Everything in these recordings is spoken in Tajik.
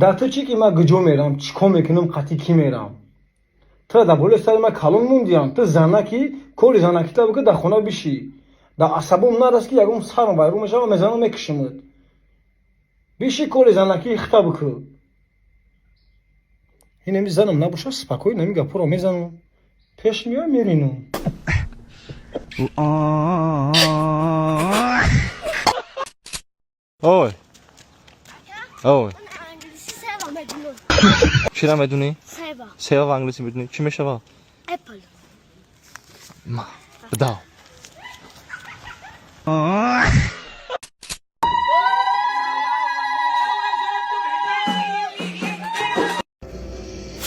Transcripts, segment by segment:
Дар ту чӣ, ки ман куҷо мерам, чӣ кор мекунам, қатъи кӣ мерам? Ту дар болои сари ман калон мондиям. Ту занаки, кори занакита бикун, дар хона бишӣ. Дар асабом нарас, ки ягон сарам вайрон мешава, мезанам, мекушимат. Биши, кори занакии хита бикун. Инами занам набоша, спокойно ами гапҳоро мезанам, пеш меоям, меринам. Ой. Ой. Англиси сева медунам. Чира медунӣ? Сева. Сева англиси медунӣ? Чӣ мешава? Apple. Ма. Бдав.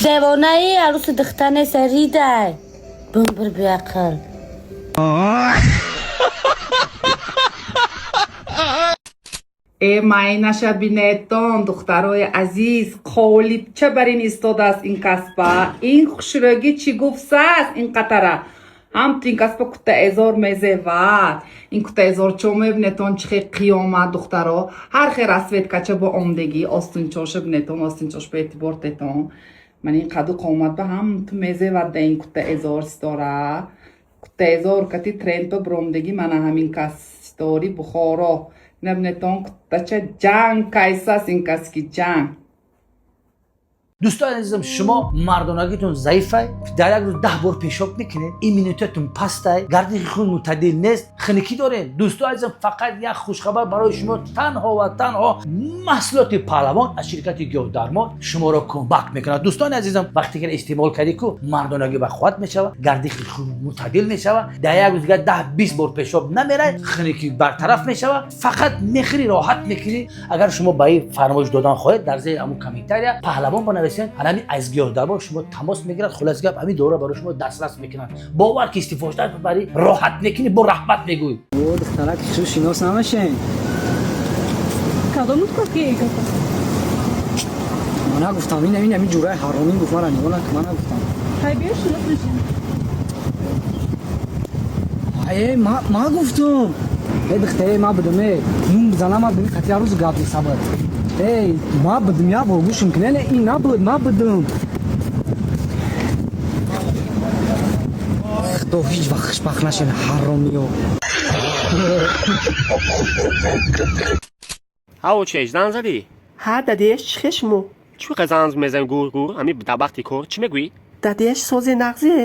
Девонаи, арӯси духтане саридай. Бумбир беақл. Э, майнаша бинетон, духтарои азиз, қолибча бар ин истодааст ин касба. Ин хушрӯгӣ чӣ гуфтааст ин қатара? Ҳамту ин касба кута эзор мезевад. Ин кута эзорчо мебинетон, чӣ хел қиёмат, духтаро. Ҳар хел расцветкача бо омдегӣ, остинчоша бинетон, остинчош ба эътибор тетон. Ман ин қаду қомат ба ҳамту мезевад да ин кута эзор ситора. Кута эзор кати тренд ба биромдегӣ мана ҳамин кас ситори Бухоро. Набинетон, куттача ҷанг кайсааст ин кас ки ҷанг. Дӯстони азизам, шумо мардонагитон заифай, дар як рӯз 10 бор пешоб мекунед, иммунитетон пастай, гардиши хун мӯътадил нест, хунукӣ доред. Дӯстони азизам, фақат як хушхабар барои шумо: танҳо ва танҳо маҳсулоти Паҳлавон аз ширкати Гиёҳдармон шуморо кӯмак мекунад. Дӯстони азизам, вақте ки истеъмол кардӣ ку, мардонагӣ ба қувват мешавад, гардиши хун мӯътадил мешавад, дар як рӯз дигар 10-20 бор пешоб намерай, хунукӣ бартараф мешавад, фақат мехӯрӣ, роҳат мекунӣ. Агар шумо ба ин фармоиш додан хоҳед, дар зери ҳамун комментария Паҳлавон банависед, ҳанами аз Гиёҳдармон шумо тамос мегирад. Хулос гап, ҳамин дора барои шумо дастрас мекунанд. Бовар ки, истифода барӣ, роҳат мекунӣ, бо раҳмат мегӯӣ. О, духтарак, шу шинос намашен. Кадом гуфт ки гапа? Ман нагуфтам, ин ами ҷураи ҳаромӣ гуфт, мара нигоҳ накун, ман нагуфтам. Ҳай, биё, шинос мешем. Э, ма гуфтум. Э, духтаре, ма будум, э, нум бизана, ма будум, қати ҳар рӯз гап месабад. Э, ма будум, як бор гӯшам кун, не, ин набуд, ма будум. Худо, ҳеҷ вақт хушбахт нашен, ҳаромиё. Ҳаво чеш, занг задӣ? Ҳа, дадиеш, чӣ хел шумо? Чӣ қадр занг мезанӣ гур гур, ҳами дар вақти кор чӣ мегӯӣ? Дадиеш, сози нағзе?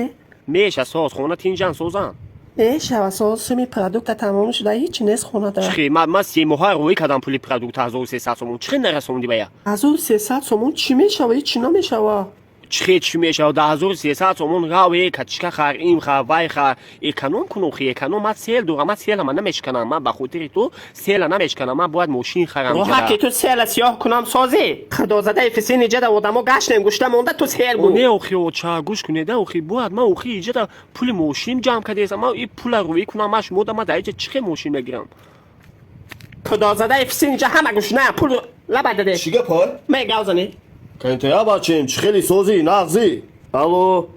Меша соз, хона тинҷан, созам. Мешава соз, суми продукта тамом шуда, ҳеҷ нест хонада. Чӣ хел? Ман 3 моҳа рӯӣ кардам пули продукта, 1300 сомон. Чӣ хел нарасондӣ ба я? 1300 сомон чӣ мешава? Ҳеҷ намешава. Чӣ хел чӣ мешава? Да 1300 сомон рав, э, качка хар, ин хар, вай хар, эконом кун охи, эконом. Ман сел дорам, ман селама намешканам, ман ба хотири ту села намешканам, ман бояд мошин харам. Роҳат ки ту села сиёҳ кунам, созӣ. Худозадаи фисин, иҷада одамо гаштем, гушта монда, ту сел гу. Не, охи, оча, гӯш кунеда, охи, бояд ман охи иҷада пули мошин ҷамъ кардесам, ман и пула рӯӣ кунам, ман шумо да, ман дар иҷа чӣ хел мошин мегирам? Худозадаи фисин, иҷа ҳама гушна, пул лаба даде. Чӣ гапай? Мегав занӣ. Кентая бачем, чӣ хеле созӣ, нағзӣ? Алло.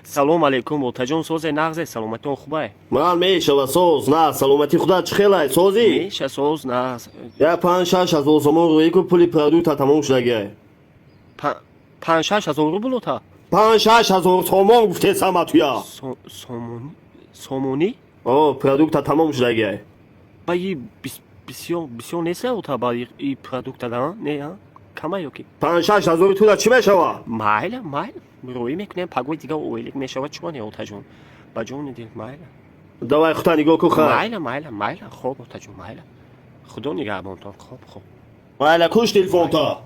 Салом алейкум, отаҷон, созе, нағзе, саломатион хубай? Ман мешава соз, нағз, саломатӣ худат чӣ хелай, созӣ? Меша соз, нағз. Я 5-6 ҳазор сомон рӯӣ ку, пули продукта тамом шудагиай. 5-6 ҳазор рубл, ота? 5-6 ҳазор сомон гуфтесама туя. Сомонӣ, сомонӣ? О, продукта тамом шудагиай. Ба и бисёр бисёр нест, ота, ба и продукта да не, а кама ё ки? 5-6 ҳазори тура чӣ мешава? Майла, майла, рӯӣ мекунем, пагоҳи дигар ойлик мешавад, чӣ не, отаҷон, ба ҷони дил, майла. Давай, хута нигоҳ ку, хай. Майла, майла, майла, хоб, отаҷон, майла, худо нигаҳбонтон, хоб, хоб. Майла, куш телефонта.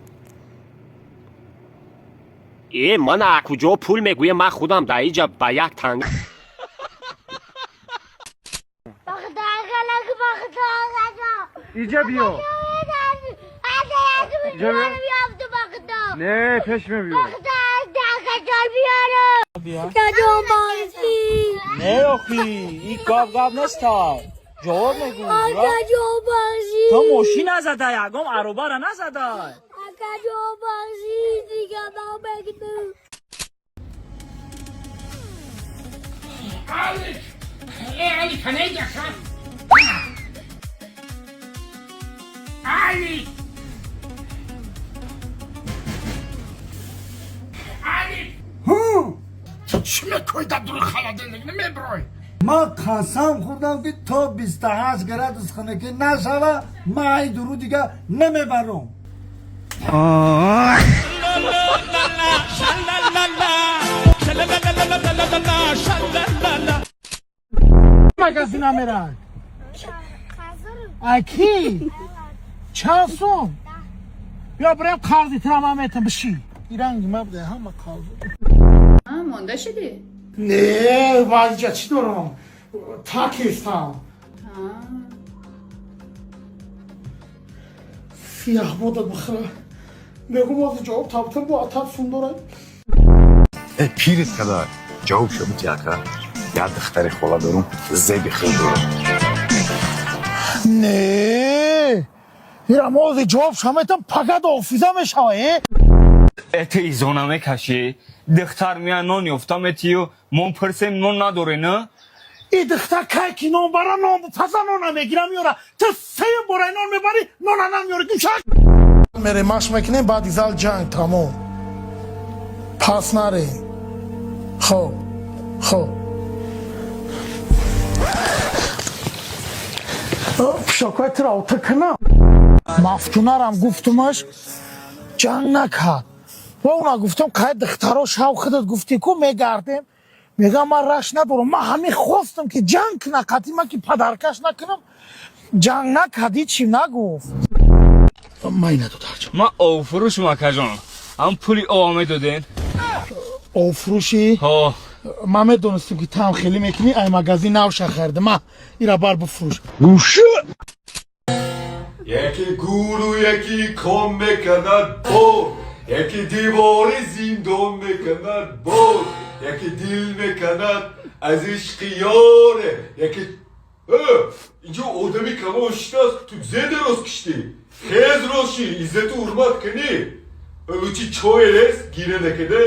Э, ман а куҷо пул мегӯям? Ман худам дар иҷа ба як танг. Иҷа биё. Иҷа биё. Не, пеш мебиё. Не, охи, ин гап гап неста, ҷавоб мегӯ. То мошин назада, ягон аробара назада. Кой дар дури холодильник намебирой. Ман қасам хӯрдам, ки то 28 градус хунукӣ нашава, ман ай дуру дига намебарам. Магазина мерай? Аки чанд сум? Бیا بریم, қарзи тира ман метам, биши. Иранги ма буде, ҳама қарз. Монда шудӣ? Не, ман инҷа чӣ дорам, такистам. Сияҳбодат бихӯра, мегум, ози ҷавоб табтам, бо атаб сум дорад. Э, пирит када ҷавоб шабути, ака. Як духтари хола дорум, зеби хел дорум. Не, ирам ози ҷавоб шаметам, пагад офиза мешава, э. Э, ту изона мекашӣ, духтар мея, нон ёфта метию, мо пурсем, нон надоре, на? И духтар кай ки нон бара, нон паза, нона мегирам, меёра. Ту сеюм бораи нон мебарӣ, нона намеёрӣ, гӯшак. Мере машқ мекунем, баъди зал ҷанг тамом. Пас нарем. Хоб, хоб. Пишокҳои туро ота кунам. Мафтунарам гуфтумаш, ҷанг накард. Ва уна гуфтам, қай духтаро шав, худат гуфтӣ ку, мегардем. Мегам, ман раш надорам. Ман ҳамин хостам, ки ҷанг куна қатъи ман, ки падаркаш накунам. Ҷанг накард, ҳичи нагуфт. Ман ина додарҷон. Ман обфурӯшум, акаҷон, ҳам пули ова медоден. Обфурӯшӣ? Ҳо. Ман медонистам, ки таам хеле мекунӣ, ай магазин навша харида. Ма ира бар, бифурӯш. Яке гулу, яке ком мекунад бор, яке девори зиндон мекунад бор, яке дил мекунад аз ишқи ёре, яке. Э, инҷо одами калон шитааст, ту зе дароз киштӣ? Хез, роши, иззату ҳурмат кунӣ. Лучи чой рез, гире накаде.